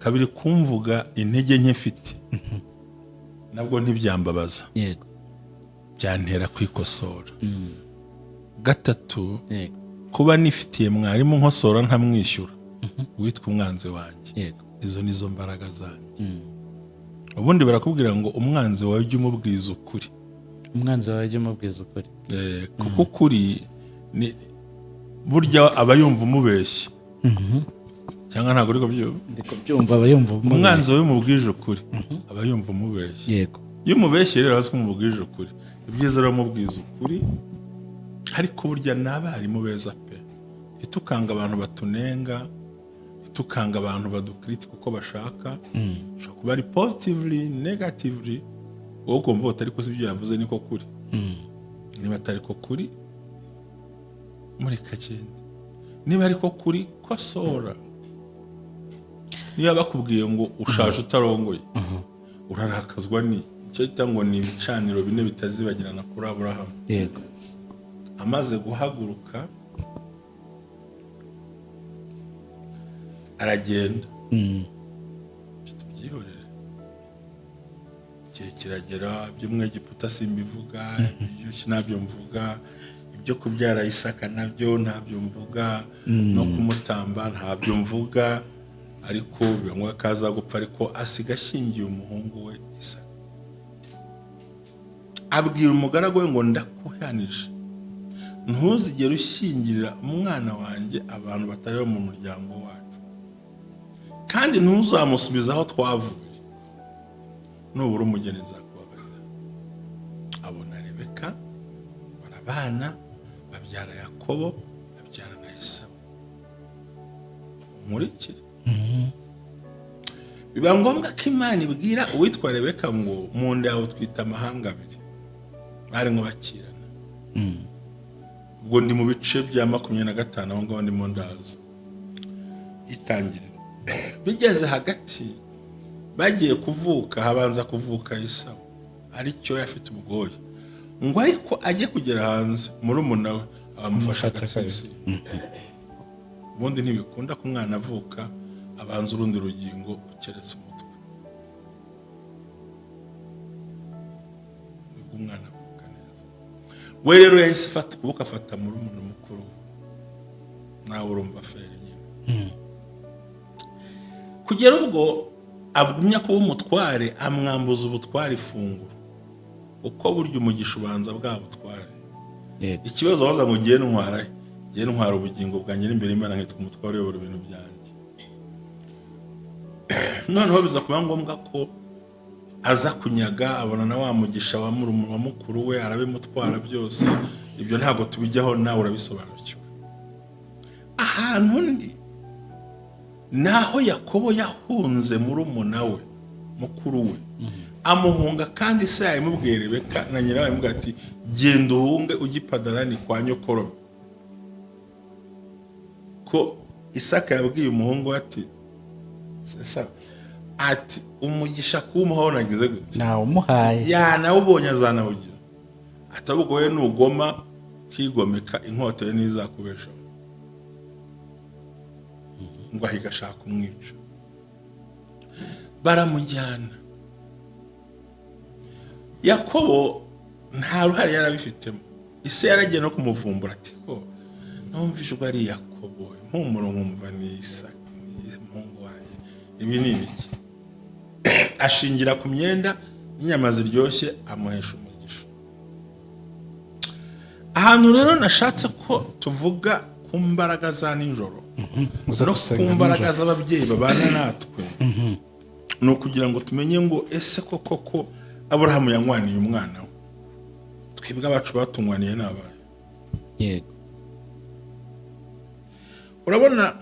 Kabiri, kumvuga intege nke mfite nabwo ntibyambabaza, byantera kwikosora. Gatatu, kuba nifitiye mwarimu nkosora ntamwishyura witwa umwanzi wanjye. Izo ni zo mbaraga zanjye. Ubundi barakubwira ngo umwanzi wawe ujye umubwiza ukuri. Umwanzi wawe ujye umubwiza ukuri. Kuko ukuri ni burya aba yumva umubeshya, cyangwa ntabwo uri kubyumva? Ndi kubyumva, aba yumva umubeshya. Umwanzi wawe umubwije ukuri aba yumva umubeshya. Iyo umubeshye rero azi ko umubwije ukuri. Ibyiza rero umubwiza ukuri. Ariko burya ni abarimu beza pe. Ntitukanga abantu batunenga, ntitukanga abantu badukritika uko bashaka. Ushobora kuba ari positively, negatively, wowe ukumva utari ko si ibyo yavuze niko kuri. Niba atari ko kuri, mureka agende. Niba ariko kuri, kosora. Niba bakubwiye ngo ushaje utarongoye, urarakazwa ni icyo cyita ngo ni ibicaniro bine bitazibagirana kuri Aburahamu. Amaze guhaguruka aragenda. Tubyihorere, igihe kiragera. Ibyo mu Egiputa simbivuga, ibyo ntabyo mvuga, ibyo kubyara Isaka nabyo ntabyo mvuga, no kumutamba ntabyo mvuga. Ariko biba ngombwa ko aza gupfa, ariko asiga ashyingiye umuhungu we Isaka. Abwira umugaragu we ngo ndakuhanije, ntuzigere ushyingirira umwana wanjye abantu batari bo mu muryango wacu, kandi ntuzamusubize aho twavuye. Nubura umugeni nzakubabarira. Abona Rebeka, barabana, babyara Yakobo, babyara na Esawu. Nkurikire. Biba ngombwa ko Imana ibwira uwitwa Rebeka ngo mu nda yawe twita amahanga abiri barimo bakirana. Ubwo ndi mu bice bya 25, aho ngaho ndimo ndaza itangiriro. Bigeze hagati bagiye kuvuka, habanza kuvuka Esawu, aricyo afite ubwoya, ngo ariko ajye kugera hanze murumuna we abamufasha agatsinsino. Ubundi ntibikunda ko umwana avuka abanza urundi rugingo keretse umutwe, nibwo umwana avuka neza. We rero yahise afata ukuboko, afata murumuna mukuru we. Nawe urumva feri nyine. Kugera ubwo agumya kuba umutware, amwambuza ubutware ifunguro, uko burya umugisha ubanza bwa butware. Ikibazo waza ngo ngiye ntwara, ngiye ntwara ubugingo bwanjye n'imbere y'Imana nkitwa umutware uyobora ibintu byanjye. Noneho biza kuba ngombwa ko aza kunyaga, abona na wa mugisha wa mukuru we, arabimutwara byose. Ibyo ntabwo tubijyaho, nawe urabisobanukiwe. Ahantu ndi naho Yakobo yahunze murumuna we mukuru we, amuhunga kandi se yabimubwiye Rebeka na nyina, yamubwiye ati genda uhunge ujye i Padarani kwa nyokorome, ko Isaka yabwiye umuhungu we ati Sesa, ati umugisha kuwumuhaho nagize gute? Ntawumuhaye. Yanawubonye azanawugira, atabwo we nugoma ukigomeka inkota ye ntizakubeshaho. Ngo ahiga ashaka kumwica, baramujyana. Yakobo nta ruhare yari abifitemo, ise yaragiye no kumuvumbura ati ko numva ijwi ari Yakobo, impumuro nkumva ni Isaka, ni umuhungu wanjye, ibi ni ibiki? Ashingira ku myenda n'inyama ziryoshye, amuhesha umugisha. Ahantu rero nashatse ko tuvuga ku mbaraga za nijoro Uza no gusenga ku mbaraga nijoro. z'ababyeyi babana natwe, ni ukugira ngo tumenye ngo ese koko ko Aburahamu yanywaniye umwana we, twebwe abacu batunywaniye ni abahe? Urabona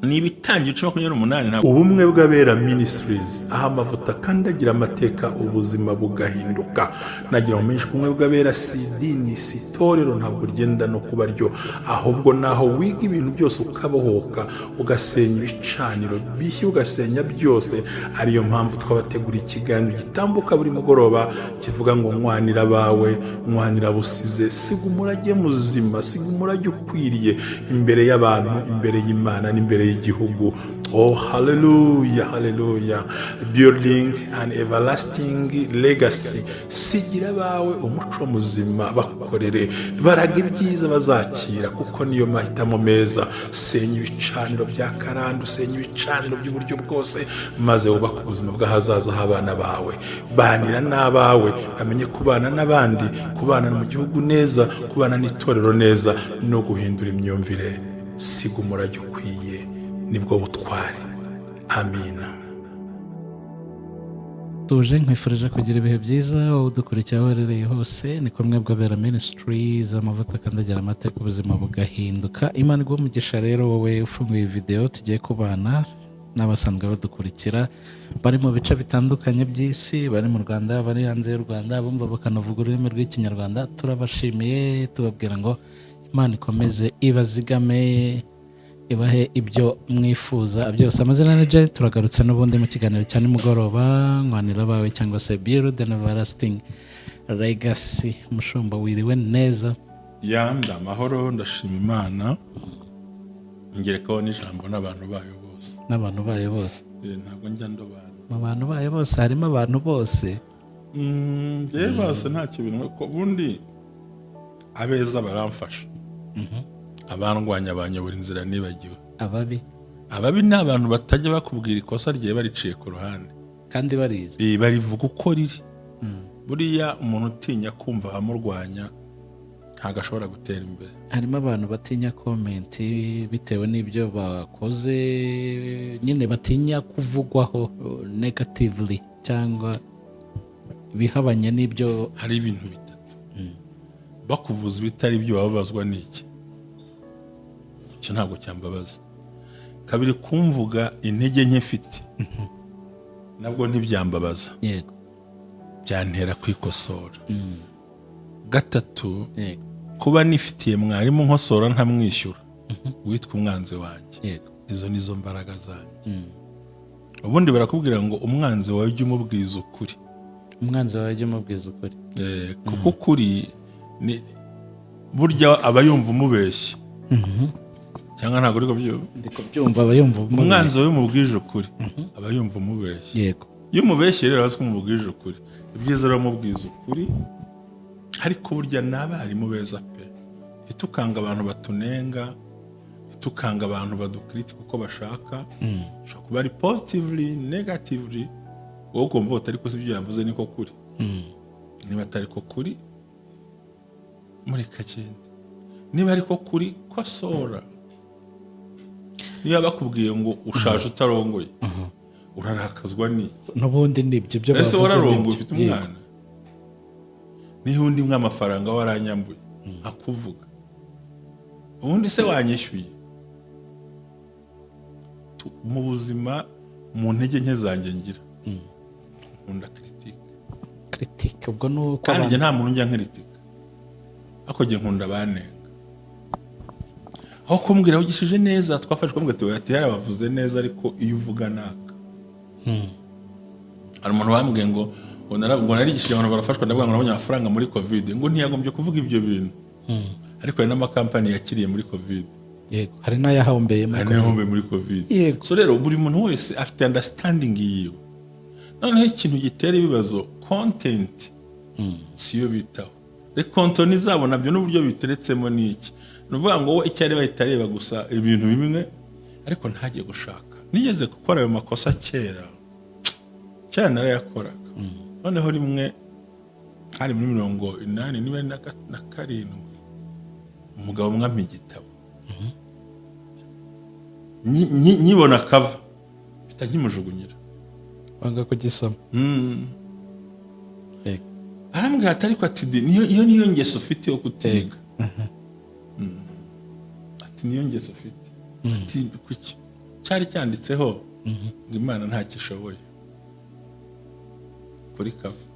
ni ibitangira ibice 28 ntabwo. Ubumwe bw'Abera Ministries, aho amavuta akandagira amateka, ubuzima bugahinduka. Nagira ngo menshi, ubumwe bw'Abera si idini, si itorero, ntabwo ryenda no kuba ryo, ahubwo naho wiga ibintu byose ukabohoka, ugasenya ibicaniro bishya, ugasenya byose. Ariyo mpamvu twabateguriye ikiganiro gitambuka buri mugoroba kivuga ngo nkwanira abawe, nkwanira busize, siga umurage muzima, siga umurage ukwiriye imbere y'abantu, imbere y'Imana n'imbere y'igihugu. Oh, hallelujah, hallelujah. Building an everlasting legacy. Sigira abawe umuco muzima, bakorere, baraga ibyiza bazakira, kuko niyo mahitamo meza. Senya ibicaniro bya karande, usenya ibicaniro by'uburyo bwose, maze wubake ubuzima bw'ahazaza h'abana bawe. Banira n'abawe, bamenye kubana n'abandi, kubana mu gihugu neza, kubana n'itorero neza, no guhindura imyumvire. Siga umurage ukwiye, nibwo butwari. Amina. Tuje nkwifurije kugira ibihe byiza, wowe udukurikiye aho uherereye hose. Ni kumwe bw'Abera Ministries, amavuta akandagira amateka, ubuzima bugahinduka. Imana iguhe umugisha rero wowe ufunguye videwo tugiye kubana, n'abasanzwe badukurikira bari mu bice bitandukanye by'isi, bari mu Rwanda, bari hanze y'u Rwanda, bumva bakanavuga ururimi rw'Ikinyarwanda. Turabashimiye, tubabwira ngo Imana ikomeze ibazigame, ibahe ibyo mwifuza byose. Amazina ni Jay. Turagarutse n'ubundi mu kiganiro cya nimugoroba, Nkwanira Abawe cyangwa se Build an Everlasting Legacy. Umushumba, wiriwe neza? Yanda amahoro, ndashima Imana, ngerekaho n'ijambo n'abantu bayo bose. N'abantu bayo bose. Ntabwo njya ndobana. Mu bantu bayo bose harimo abantu bose. Njyewe bose ntacyo bintu, ko ubundi abeza baramfasha, abandwanya banyobora inzira nibagiwe. Ababi? Ababi ni abantu batajya bakubwira ikosa ryawe bariciye ku ruhande. Kandi barizi. Barivuga uko riri. Buriya umuntu utinya kumva abamurwanya ntabwo ashobora gutera imbere. Harimo abantu batinya comment bitewe n'ibyo bakoze nyine, batinya kuvugwaho negatively cyangwa ibihabanye n'ibyo. Hari ibintu bitatu: bakuvuza ibitari byo, wababazwa n'iki? Icyo ntabwo cyambabaza. Kabiri, kumvuga intege nke mfite, nabwo ntibyambabaza, byantera kwikosora. Gatatu, kuba nifitiye mwarimu nkosora ntamwishyura, witwa umwanzi wanjye. Izo nizo mbaraga zanjye. Ubundi barakubwira ngo umwanzi wawe ujye umubwiza ukuri. Umwanzi wawe ujye umubwiza ukuri. Kuko ukuri ni burya aba yumva umubeshya, cyangwa ntabwo uri kubyumva? Ndi kubyumva, aba yumva umubeshya. Umwanzi wawe umubwije ukuri aba yumva umubeshya. Iyo umubeshye rero, azi ko umubwije ukuri. Ibyiza uramubwiza ukuri. Ariko burya ni abarimu beza pe. Ntitukanga abantu batunenga, ntitukanga abantu badukritika uko bashaka. Ushobora kuba ari positively, negatively, wowe ukumva utari ko si ibyo yavuze niko kuri. Niba atari ko kuri, mureka agende. Niba ariko kuri, kosora. Niba bakubwiye ngo ushaje utarongoye, urarakazwa n'iki? N'ubundi ni ibyo byo Ese bavuze. wararongoye? Nibyo. Ufite umwana? Niba undi nk'amafaranga waranyambuye akuvuga, ubundi se wanyishyuye? Mu buzima, mu ntege nke zanjye ngira, nkunda critique. Critique ubwo ni uko Kandi njye abantu nta muntu njya nkritika, ariko njye nkunda abanenga. Aho kumbwira wigishije neza, twafashe kumbwira ati ati yarabavuze neza, ariko iyo uvuga naka. Hari umuntu wambwiye ngo narigishije abantu barafashwa, ndavuga ngo nabonye amafaranga muri COVID, ngo ntiyagombye kuvuga ibyo bintu. Ariko hari n'amakampani yakiriye muri COVID. Yego, hari n'ayahombeye muri Hari COVID. n'ayahombe muri COVID. So rero buri muntu wese afite understanding yiwe. Noneho ikintu gitera ibibazo, content siyo bitaho, contenu zabo nabyo n'uburyo biteretsemo ni iki. Ni ukuvuga ngo we icyo areba, ahita areba gusa ibintu bimwe, ariko ntajye gushaka. Nigeze gukora ayo makosa kera kera, narayakoraga. Noneho rimwe hari muri 80 niba ari na karindwi, umugabo umwe ampa igitabo. Nkibona cover mpita nkimujugunyira. Wanga kugisoma? Yego. Arambwira ati ariko ati niyo iyo niyo ngeso ufite yo kutiga. Ati niyo ngeso ufite. Ati kuki? Cyari cyanditseho ngo Imana ntacyo ishoboye kuri cover,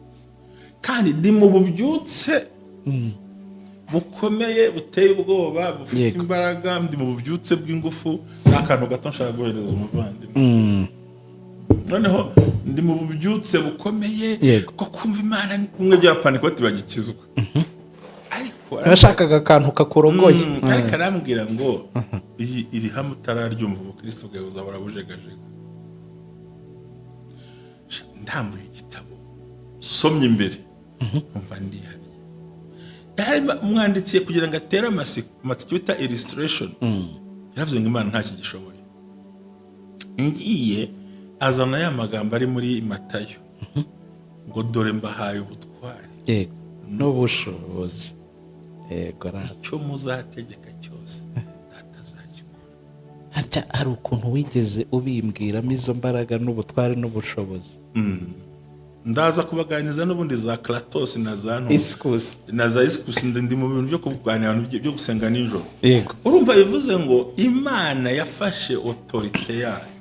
kandi ndi mu bubyutse bukomeye, buteye ubwoba, bufite imbaraga. Ndi mu bubyutse bw'ingufu. Ni akantu gato nshaka guhereza umuvandimwe. Noneho ndi mu bubyutse bukomeye bwo kumva Imana, bimwe bya pantekote bagikizwa, ariko Yashakaga akantu kakurogoye. Ariko arambwira ngo iyi iri hamwe utararyumva, ubukristo bwawe buzahora bujegajega. Sha, ndambuye igitabo, somye imbere, numva ndihariye. Harimo umwanditsi, kugira ngo atere amatsiko bita illustration, yaravuze ngo Imana ntacyo gishoboye. Ngiye azana ya magambo ari muri Matayo ngo: "Dore mbahaye ubutware Yego, n'ubushobozi, yego icyo muzategeka cyose Data azagikora." Harya hari ukuntu wigeze ubimbwiramo izo mbaraga n'ubutware n'ubushobozi. Ndaza kubaganiriza n'ubundi za Kratos na za ntu Isikusi. Na za isikusi. Ndi mu bintu byo kuganira byo gusenga nijoro. Urumva, bivuze ngo Imana yafashe autorité yayo,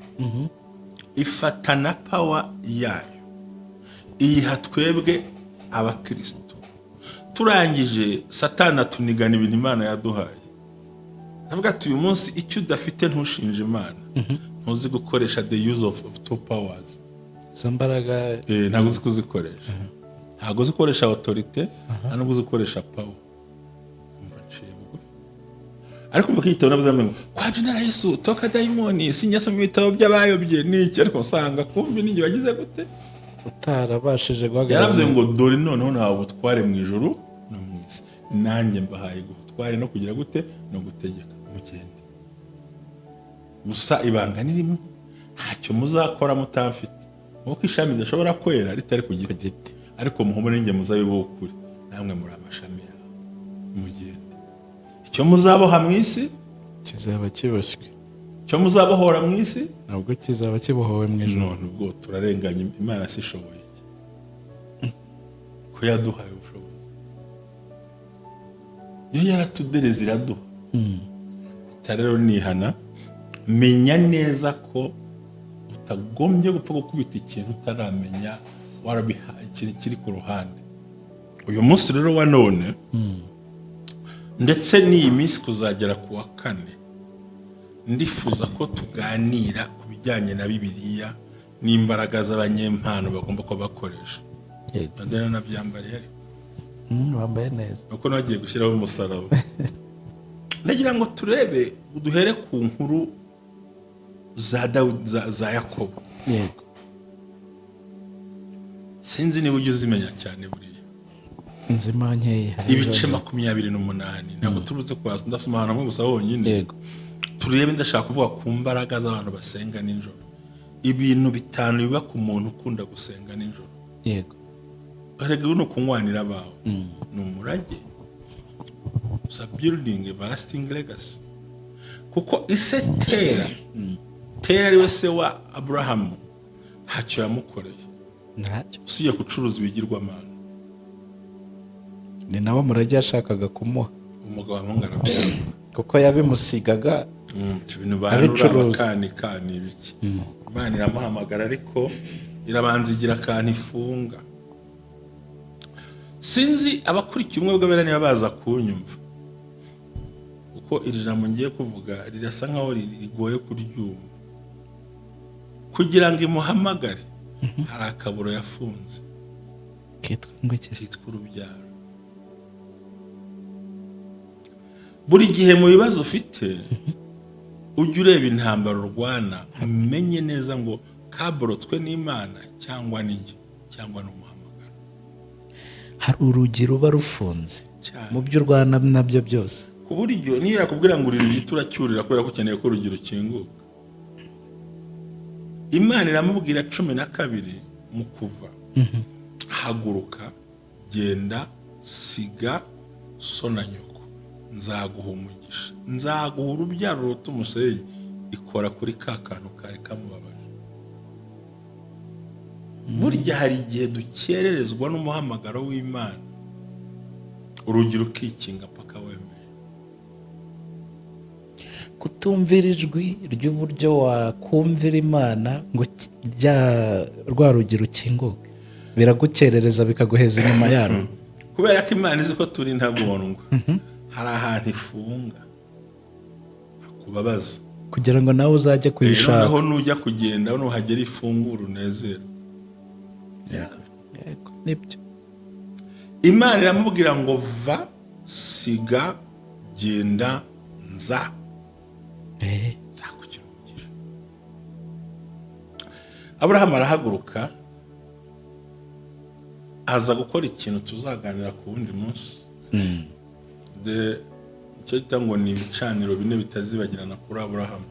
ifata na power yayo, iyiha twebwe abakristo. Turangije, Satani atunigana ibintu Imana yaduhaye. Avuga ati: "Uyu munsi icyo udafite ntushinje Imana, ntuzi gukoresha the use of two powers." Izo mbaraga. Ntabwo uzi kuzikoresha, ntabwo uzi gukoresha autorité, nta nubwo uzi gukoresha power. Umva, nciye bugufi, ariko mvuga igitabo navuze ngo kwa jina la Yesu toka dayimoni, sinyasoma ibitabo by'abayobye n'iki, ariko usanga kumbi ninjye wagize gute? Utarabashije guhagarara. Yaravuze ngo: "Dore noneho ntawe ubutware mu ijuru no mu isi, nanjye mbahaye ubutware no kugira gute? No gutegeka. Mugende gusa, ibanga ni rimwe: ntacyo muzakora mutamfite, nk'uko ishami ridashobora kwera ritari ku ku giti, giti. Ariko muhumure, ninjye muzabibu w'ukuri, namwe muri amashami yawe. Mugende, icyo muzaboha mu isi kizaba kiboshywe, icyo muzabohora mu isi ntabwo kizaba kibohowe mu ijuru." None ubwo turarenganya Imana? Si ishoboye iki ko yaduhaye ubushobozi? Iyo yaratudereza iraduha. Ita rero nihana, menya neza ko utagombye gupfa gukubita ikintu utaramenya warabiha ikintu kiri ku ruhande. Uyu munsi rero wa none, ndetse n'iyi minsi kuzagera ku wa kane, ndifuza ko tuganira ku bijyanye na Bibiliya n'imbaraga z'abanyempano bagomba kuba bakoresha. Badena nabyambariye ariko. Wambaye neza. Nuko nagiye gushyiraho umusaraba. Ndagira ngo turebe, duhere ku nkuru za Dawudi, za Yakobo. Sinzi niba ujya uzimenya cyane buriya. Inzima nkeya. Ibice 28, ntabwo turutse kwaza, ndasoma ahantu hamwe gusa honyine. Turebe, ndashaka kuvuga ku mbaraga z'abantu basenga nijoro, ibintu bitanu biba ku muntu ukunda gusenga nijoro. Erega ubu ni ukunywanira abawe, ni umurage gusa, building everlasting legacy. Kuko ise Tera, Tera ari we se wa Aburahamu, ntacyo yamukoreye Ntacyo. usibye gucuruza ibigirwamana. Ni nawe murage yashakaga kumuha. Umugabo wamwunga arabyanga. Kuko yabimusigaga. Ibintu bahanura Abicuruza. bakanika ni ibiki? Imana iramuhamagara, ariko irabanza igira akantu ifunga. Sinzi abakurikiye Ubumwe bw'Abera niba baza kunyumva, kuko iri jambo ngiye kuvuga rirasa nkaho rigoye kuryumva. Kugira ngo imuhamagare, hari akaburo yafunze. Kitwa ngo iki? Kitwa urubyaro. Buri gihe mu bibazo ufite, ujye ureba intambara urwana, umenye neza ngo kaborotswe n'Imana cyangwa ni njye cyangwa ni umuhamagaro. Hari urugi ruba rufunze Cyane. mu byo urwana nabyo byose. Ku buryo niyo yakubwira ngo urira igiti, uracyurira, kubera ko ukeneye ko urugi rukinguka. Imana iramubwira, 12 mu Kuva: "Haguruka, genda, siga so na nyoko, nzaguha umugisha, nzaguha urubyaro ruruta umusenyi." Ikora kuri ka kantu kari kamubabaje. Burya hari igihe dukererezwa n'umuhamagaro w'Imana, urugi rukikinga paka wemeye. Kutumvira ijwi ry'uburyo wakumvira Imana ngo rya rwa rugi rukinguke, biragukerereza, bikaguheza inyuma yarwo. Kubera ko Imana izi ko turi intagondwa, hari ahantu ifunga hakubabaza kugira ngo nawe uzajye kuyishaka. Noneho nujya kugenda, nuhagera ifunguro unezerwe. Yego, nibyo. Imana iramubwira ngo: "Va Siga, genda, nza nzakugira umugisha. Aburahamu arahaguruka, aza gukora ikintu tuzaganira ku wundi munsi. Icyo cyita ngo ni ibicaniro bine bitazibagirana kuri Aburahamu.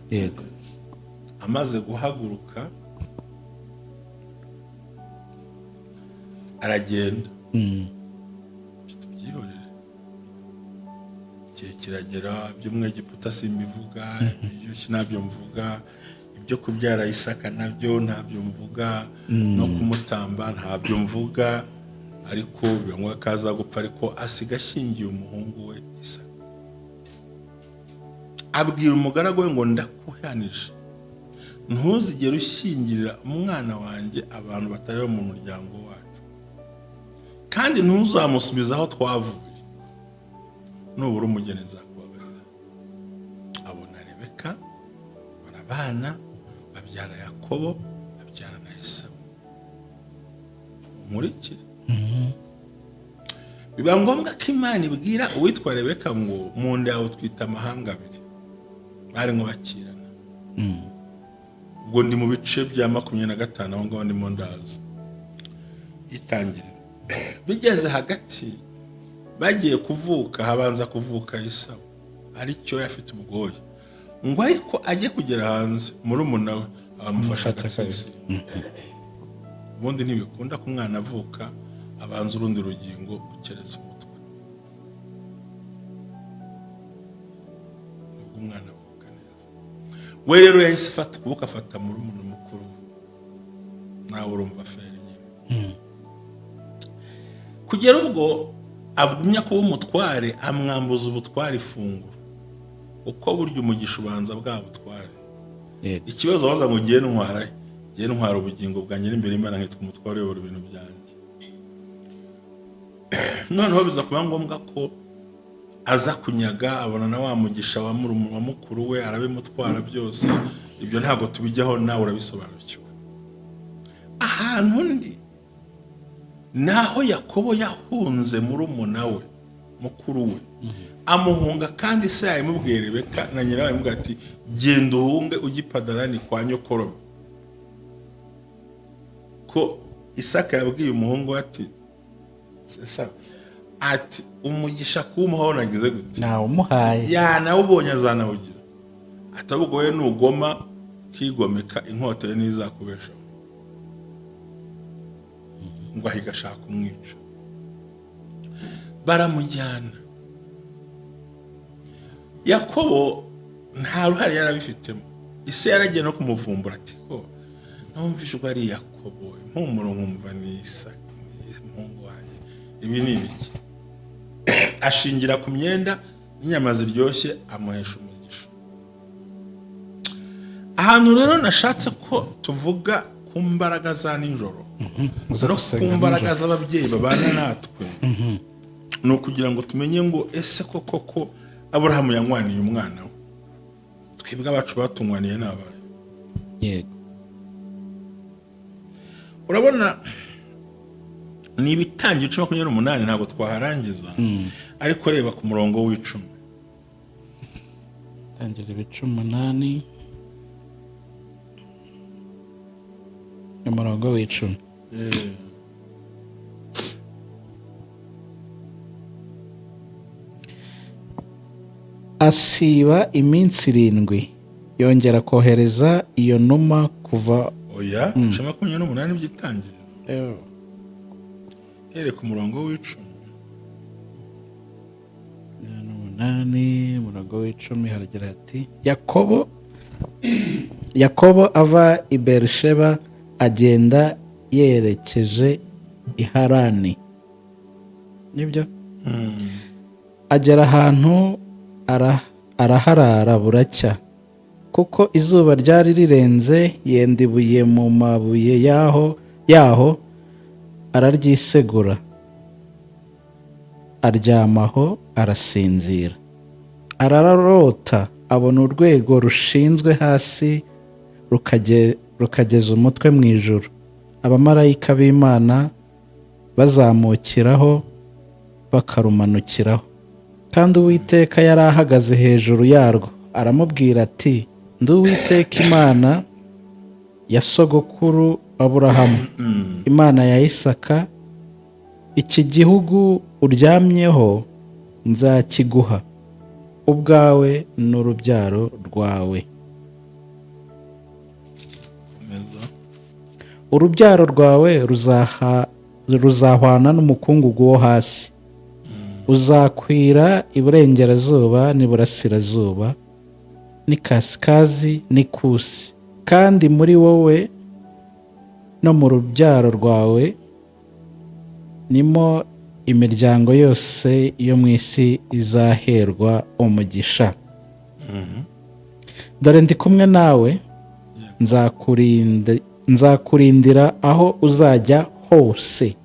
Amaze guhaguruka aragenda. Tubyihorere, igihe kiragera, ibyo mu Egiputa simbivuga, ibyo ntabyo mvuga, ibyo kubyara Isaka nabyo ntabyo mvuga, no kumutamba ntabyo mvuga, ariko biba ngombwa ko aza gupfa, ariko asiga ashyingiye umuhungu we Isaka. Abwira umugaragu we ngo: "Ndakuhanije, ntuzigere ushyingirira umwana wanjye abantu batari bo mu muryango wacu, kandi ntuzamusubize aho twavuye. Nubura umugeni nzakubabarira." Abona Rebeka, barabana, babyara Yakobo, babyara na Esawu. Nkurikire, biba ngombwa ko Imana ibwira uwitwa Rebeka ngo: "Mu nda yawe utwite amahanga abiri." Barimo bakirana. Ubwo ndi mu bice bya 25 aho ngaho ndimo ndaza itangiriro. Bigeze hagati bagiye kuvuka, habanza kuvuka Esawu, aricyo afite ubwoya, ngo ariko ajye kugera hanze murumuna we abamufasha agatsinsino. Ubundi ntibikunda ko umwana avuka abanza urundi rugingo keretse umutwe, nibwo umwana avuka neza. We rero yahise afata ukuboko, afata murumuna mukuru we. Nawe urumva feri nyine. Kugera ubwo agumya kuba umutware, amwambuza ubutware ifunguro, kuko burya umugisha ubanza bwa butware. Ikibazo waza ngo ngiye ntwara, ngiye ntwara ubugingo bwanjye n'imbere y'Imana, nkitwa umutware uyobora ibintu byanjye. Noneho biza kuba ngombwa ko aza kunyaga, abona na wa mugisha wa wa mukuru we, arabimutwara byose. Ibyo ntabwo tubijyaho, nawe urabisobanukiwe. Ahantu ndi naho Yakobo yahunze murumuna we, mukuru we, amuhunga kandi se yabimubwiye Rebeka na nyina, yamubwiye ati: "Genda uhunge ujye i Padarani kwa nyokorome." Ko Isaka yabwiye umuhungu we ati: "Esa," ati: "Umugisha kuwumuhaho nagize gute?" Ntawumuhaye. Yanawubonye, azanawugira. Atabwo wowe nugoma ukigomeka, inkota ye ntizakubeshaho. Ngo ahiga ashaka kumwica, baramujyana. Yakobo nta ruhare yari abifitemo, ise yaragiye no kumuvumbura ati: "Ko numva ijwi ari Yakobo, impumuro nkumva ni Isaka, ni umuhungu wanjye, ibi ni ibiki?" Ashingira ku myenda n'inyama ziryoshye, amuhesha umugisha. Ahantu rero nashatse ko tuvuga ku mbaraga za nijoro Uza no ku gusenga mbaraga nijoro. z'ababyeyi babana natwe, ni ukugira ngo tumenye ngo: ese koko ko Aburahamu yanywaniye umwana we, twebwe abacu batunywaniye ni abahe? Urabona ni ibitangira ibice 28, ntabwo twaharangiza, ariko reba ku murongo w'10. Tangira ibice 8, umurongo w'10. Asiba iminsi 7, yongera kohereza iyo numa kuva. Oya, ibice 28 by'itangiriro, hereye ku murongo w'10. 8, umurongo w'10, haragira hati: Yakobo ava i Berisheba, agenda yerekeje i Harani. Nibyo, agera ahantu araharara buracya, kuko izuba ryari rirenze. Yenda ibuye mu mabuye yaho, araryisegura, aryamaho, arasinzira. Ararota, abona urwego rushinzwe hasi rukageza umutwe mu ijuru, abamarayika b'Imana bazamukiraho bakarumanukiraho. Kandi Uwiteka yari ahagaze hejuru yarwo, aramubwira ati: "Ndi Uwiteka Imana ya sogokuru Aburahamu, Imana ya Isaka. Iki gihugu uryamyeho nzakiguha ubwawe n'urubyaro rwawe." Komeza. "Urubyaro rwawe ruzahwana n'umukungugu wo hasi, uzakwira iburengerazuba n'iburasirazuba n'ikasikazi n'ikusi, kandi muri wowe no mu rubyaro rwawe nimo imiryango yose yo mu isi izaherwa umugisha. Dore ndi kumwe nawe, nzakurindira aho uzajya hose,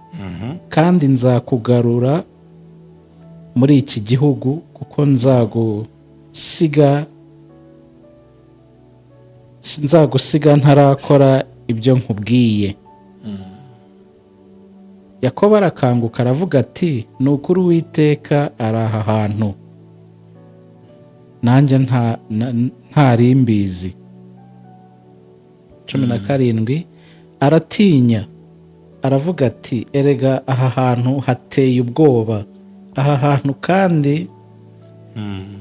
kandi nzakugarura muri iki gihugu, kuko nzagusiga ntarakora ibyo nkubwiye." Yakobo arakanguka, aravuga ati: "Ni ukuri Uwiteka ari aha hantu, nanjye ntari mbizi." 17, aratinya, aravuga ati: "Erega aha hantu hateye ubwoba, aha hantu kandi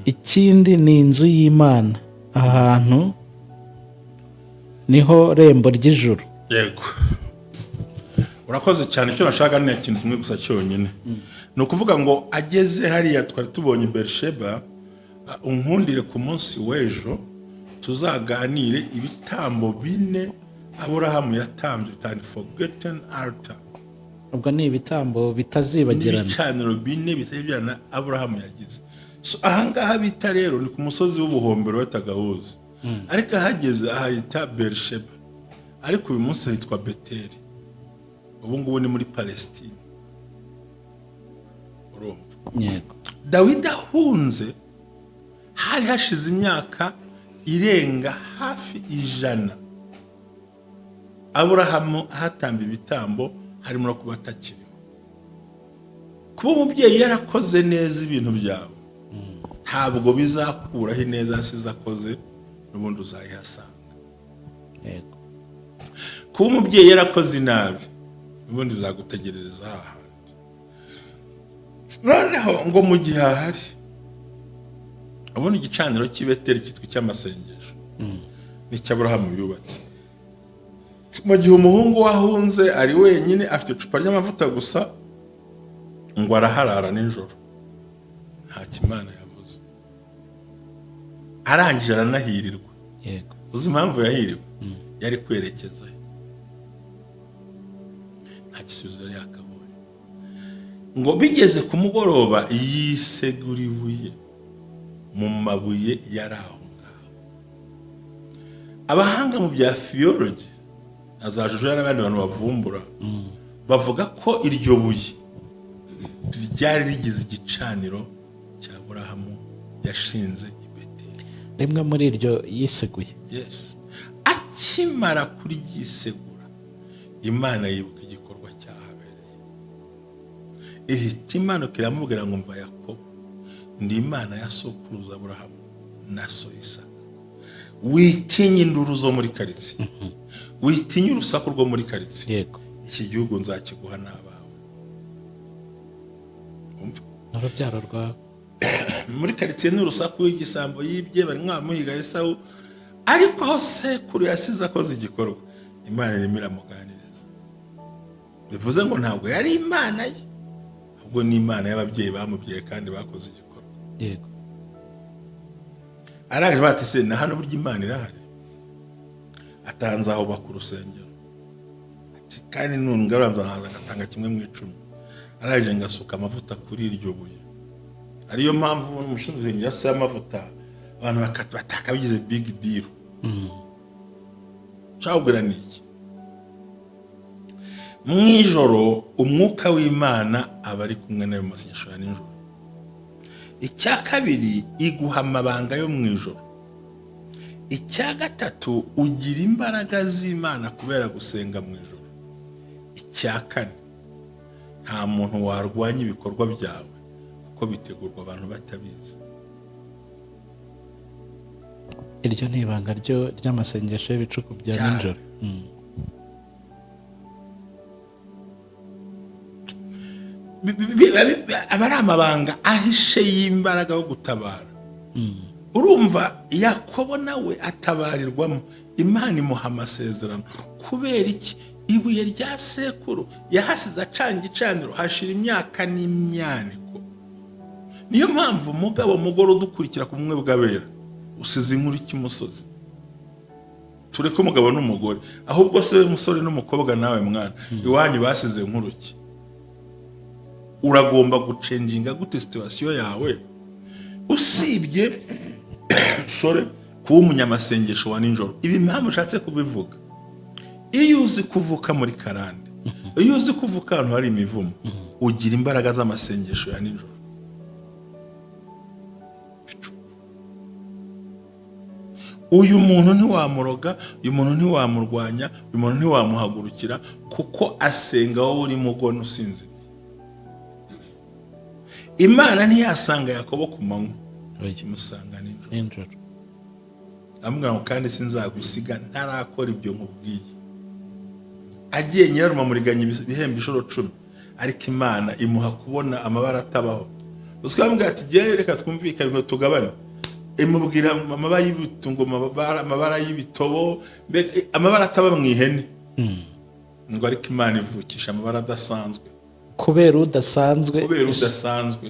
ikindi ni inzu y'Imana, aha hantu niho rembo ry'ijuru." Yego, urakoze cyane. Icyo nashaka ni ikintu kimwe gusa cyonyine, ni ukuvuga ngo ageze hariya twari tubonye Berisheba. Unkundire ku munsi w'ejo tuzaganire ibitambo bine Aburahamu yatambye, bitanu forgotten altar. Ubwo ni ibitambo bitazibagirana. N'ibicaniro bine bitazibagirana Aburahamu yagize. So ahangaha bita rero ni ku musozi w'ubuhombero wetagawuzi, ariko ahageze ahahita Berisheba, ariko uyu munsi hitwa Beteli. Ubu ngubu ni muri Palestine, urumva? Yego. Dawidi ahunze hari hashize imyaka irenga hafi 100 Aburahamu ahatamba ibitambo, harimo no kuba atakiriho. Kuba umubyeyi yarakoze neza ibintu byawe ntabwo bizakuraho ineza yasize akoze, n'ubundi uzayihasanga. Kuba umubyeyi yarakoze inabi, ubundi izagutegerereza hahandi. Noneho ngo mu gihe ahari ubundi igicaniro cy'i Beteli cyitwa icy'amasengesho n'icyo Aburahamu yubatse, mu gihe umuhungu we ahunze ari wenyine, afite icupa ry'amavuta gusa, ngo araharara nijoro, nta kimana yavuze, arangije aranahirirwa. Uzi impamvu yahiriwe? Yari kwerekezayo, nta gisubizo yari yakabonye. Ngo bigeze ku mugoroba yisegura ibuye mu mabuye yari aho ngaho. Abahanga mu bya theology na za jojo n'abandi bantu bavumbura bavuga ko iryo buye ryari rigize igicaniro cya Burahamu yashinze i Beteli. Rimwe muri iryo yiseguye. Yes, akimara kuryisegura, Imana yibuka igikorwa cyahabereye, ihita imanuka iramubwira ngo: "Mva Yakobo, ndi Imana ya sokuruza Aburahamu na so Isaka. Witinye induru zo muri karitsiye, witinye urusaku rwo muri karitsiye. Iki gihugu nzakiguha n'abawe." Umva. N'urubyaro rwawe. Muri karitsiye ni urusaku, y'igisambo yibye, bari mwamuhiga Esawu, ariko aho sekuru yasize akoze igikorwa, Imana irimo iramuganiriza. Bivuze ngo ntabwo yari Imana ye, ahubwo ni Imana y'ababyeyi bamubyaye kandi bakoze igikorwa. Arangije bati: "Se na hano burya Imana irahari?" Atanze aho baka urusengero, ati: "Kandi nungaranza naza ngatanga kimwe mu icumi." Arangije ngasuka amavuta kuri iryo buye, ariyo mpamvu umushinzwe urusengero yasize amavuta, abantu batakabigize big deal. Nshaka ni iki? Mu ijoro umwuka w'Imana aba ari kumwe nawe mu masengesho ya nijoro. Icya kabiri, iguha amabanga yo mu ijoro. Icya gatatu, ugira imbaraga z'Imana kubera gusenga mu ijoro. Icya kane, nta muntu warwanya ibikorwa byawe kuko Kuko bitegurwa abantu batabizi. Iryo ni ibanga ryo ry'amasengesho y'ibicuku bya Cyane. nijoro. Aba ari amabanga ahishe y'imbaraga yo gutabara. Urumva Yakobo nawe atabarirwamo, Imana imuha amasezerano. Kubera iki? Ibuye rya sekuru yahasize acana igicaniro, hashira imyaka n'imyaniko. Niyo mpamvu mugabo, mugore udukurikira ku bumwe bw'abera, usize inkuru cy'umusozi. Tureke umugabo n'umugore, ahubwo se umusore n'umukobwa, nawe mwana, iwanyu basize inkuru ki? Uragomba gucenjinga gute situation yawe, usibye sore kuba umunyamasengesho wa nijoro? Ibi impamvu ushatse kubivuga, iyo uzi kuvuka muri karande, iyo uzi kuvuka ahantu hari imivumo, ugira imbaraga z'amasengesho ya nijoro. Uyu muntu ntiwamuroga, uyu muntu ntiwamurwanya, uyu muntu ntiwamuhagurukira, kuko asenga wowe urimo ugona usinziriye. Imana ntiyasanga Yakobo ku manywa, Oya, imusanga nijoro. Nijoro. Amubwira ngo kandi sinzagusiga ntarakora ibyo nkubwiye. Agiye nyirarume amuriganya ibihembo inshuro 10, ariko Imana imuha kubona amabara atabaho. Uziko yamubwira ati jyewe reka twumvikane ngo tugabane, imubwira amabara y'ibitungo, amabara y'ibitobo, mbega amabara ataba mu ihene, ngo ariko Imana ivukisha amabara adasanzwe. Kubera udasanzwe. Kubera udasanzwe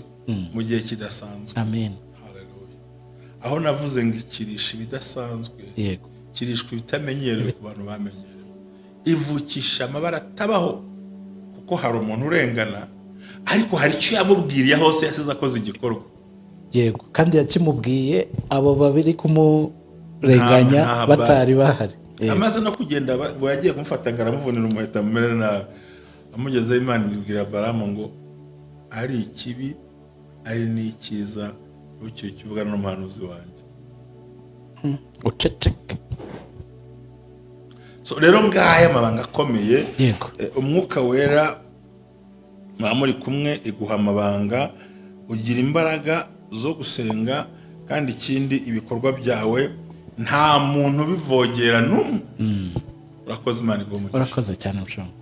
mu gihe kidasanzwe. Amen. Hallelujah. Aho navuze ngo ikirisha ibidasanzwe, kirishwa ibitamenyerewe ku bantu bamenyerewe, ivukisha amabara atabaho, kuko hari umuntu urengana, ariko hari icyo yamubwiriye hose yasize akoze igikorwa. Yego, kandi yakimubwiye abo babiri kumurenganya batari bahari. Amaze no kugenda, ngo yagiye kumufata ngo aramuvunira umuheto amumere nabi. Amugezeho, Imana ibwira Baramu ngo ari ikibi ari n'icyiza, ntukire icyo uvugana n'umuhanuzi wanjye. Uceceke. So rero ngaya amabanga akomeye. Umwuka wera muba muri kumwe, iguha amabanga, ugira imbaraga zo gusenga, kandi ikindi ibikorwa byawe nta muntu ubivogera n'umwe. Urakoze, Imana iguhe umugisha. Urakoze cyane, mushumba.